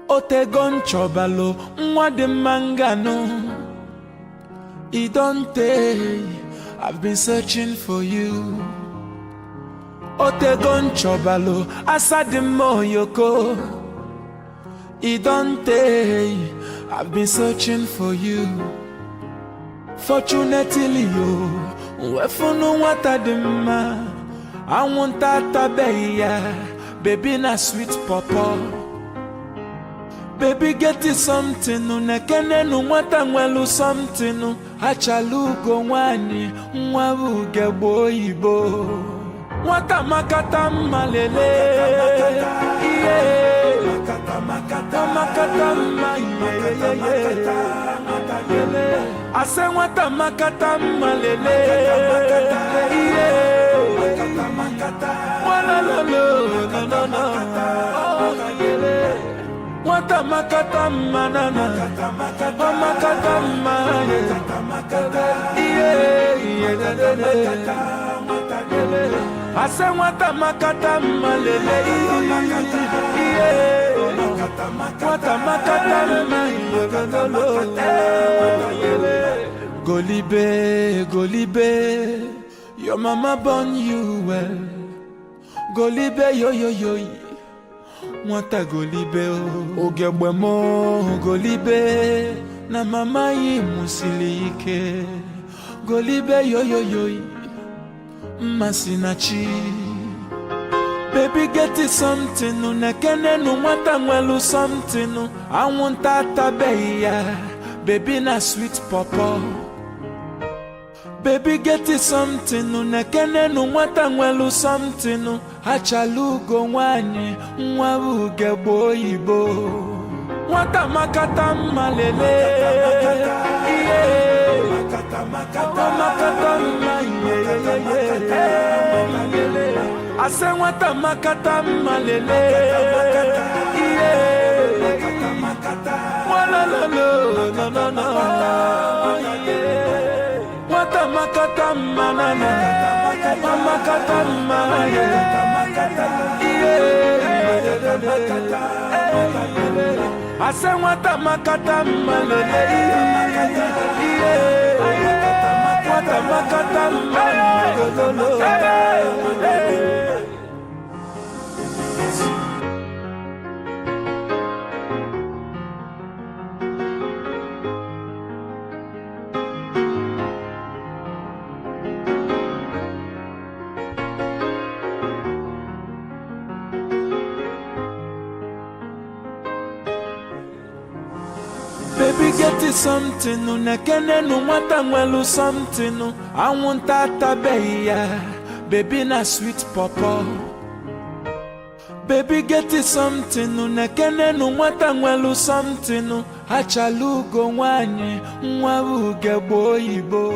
Otego nchọbalụ nwa dị mma nganụ. E don tey I've been searching for you. Otego nchọbalụ asa dị mma oyoko. E don tey I've been searching for you. Fortunately yo, wefunu nwata dị mma. Anwụnta atabeghị ya, baby na sweet pawpaw. Baby get it something, nekenenu nwata nwelu something. Achala ugo nwanyị, nwa bụ ugegbe oyibo. Nwata makata mma lele, ihe makata mma, ihe ase nwata makata mma lele, ihe walololo no no no. Nwata makata mma nana, ọ makata mma, ihe ihe lelele. Ase nwata makata mma lele, ihe nwata makata mma, ihe lelolo. Golibe, golibe, your mama born you well. Golibe yo yo yo. Nwata golibe o, ogegbe m golibe na mama yi musili ike. Golibe yoyoyoyi, mmasị na chi. Baby get it something, nekenenu nwata nwelu something. Anwụnta atabeghị ya, baby na sweet pawpaw. Baby get it something, nekenenu nwata nwelu something. Achala ugo nwanyị, nwa bụ ugegbe oyibo. Nwata makata mma lele, ihe makata mma, ihe ase nwata makata mma lele, ihe walololo no no no. Nwata makata mma nana, makata mma, ihe ase nwata makata mma lele, ihe nwata makata mma lololo. Baby get it something, nekenenu nwata nwelu something. Anwụnta atabeghị ya, baby na sweet pawpaw. Baby get it something, nekenenu nwata nwelu something. Achala ugo nwanyị, nwa bụ ugegbe oyibo.